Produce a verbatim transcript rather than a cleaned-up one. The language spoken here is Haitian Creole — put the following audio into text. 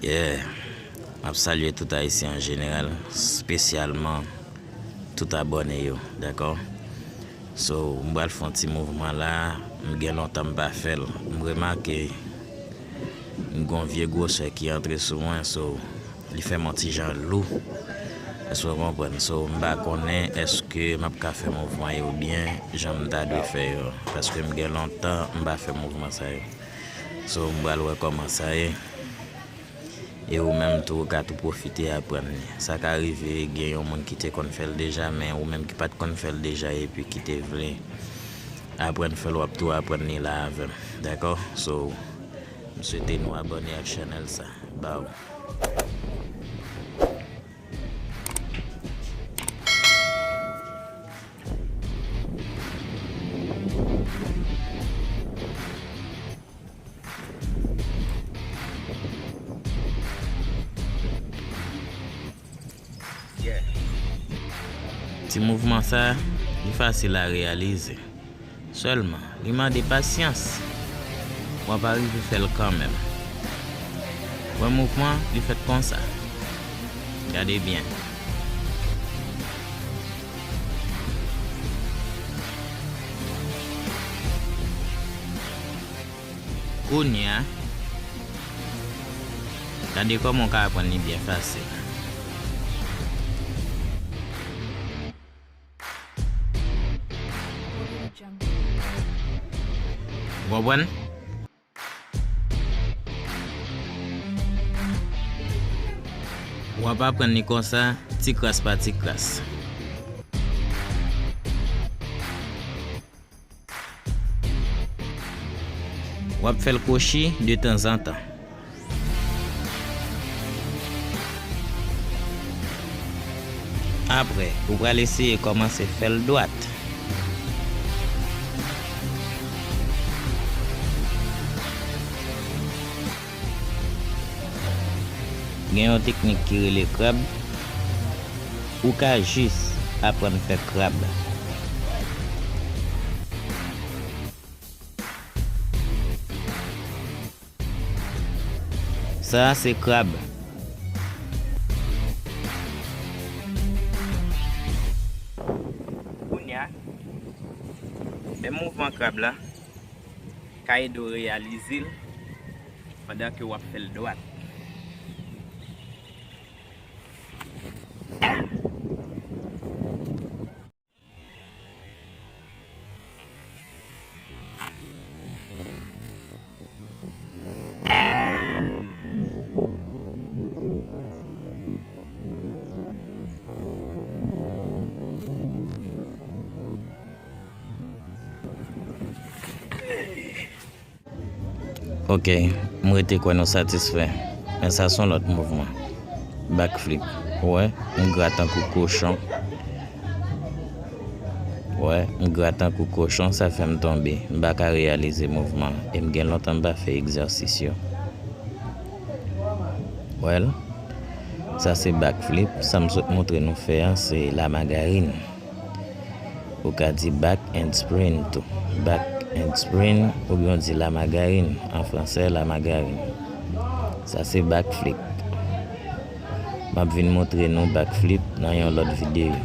Yeah. M ap salye tout Ayisyen an jeneral, espesyalman tout abòne yo, dakò? So, m pral fè yon ti mouvman la, m gen lontan m pa fè l. M remake m gen yon vye gwosè ki antre sou mwen, so, li fè m yon ti jan lou. Èske w konprann? So, m pa konnen èske m ap ka fè mouvman yo byen jan m ta dwe fè yo, paske m gen lontan m pa fè mouvman sa yo. So, m pral wè kòman sa ye. E ou menm tou, ou ka tou pwofite aprann li. Sa ka rive gen yon moun ki te konn fè l deja, men ou menm ki pa t konn fè l deja epi ki te vle aprann fè l, w ap tou aprann li la avè m. Dakò? So, m swete nou abòne ak chanèl sa. Baw. Ti mouvman sa, li fasil a reyalize. Sèlman, li mande pasyans. W ap arive fè l kanmenm. Wè mouvman, li fèt konsa. Gade byen. Kounye a, gade kòman w ka aprann li byen fasil. Ou konprann? W ap aprann li konsa, ti kras pa ti kras. W ap fè l kwochi detanzantan. Apre, ou pral eseye kòmanse fè l dwat. Gen yon teknik ki rele krab. Ou ka jis aprann fè krab. Sa a se krab. Kounye a, menm mouvman krab la ka ede w reyalize l pandan ke w ap fè l dwat. Ok, m rete kwè nou satisfè. Men sa se yon lòt mouvman. Backflip. Ou wè, m gra tankou kochon. Ou wè, m gra tankou kochon, sa fè m tonbe. M pa ka reyalize mouvman. E m gen lontan m pa fè egzèsis yo. Well, sa se backflip. Sa m sot montre nou fè a, se lamagarine. Ou ka di back and spring tou. Back and spring, oubyen w di lamagarine, an fransè, lamagarine. Sa se backflip. M ap vin montre nou backflip nan yon lòt videyo.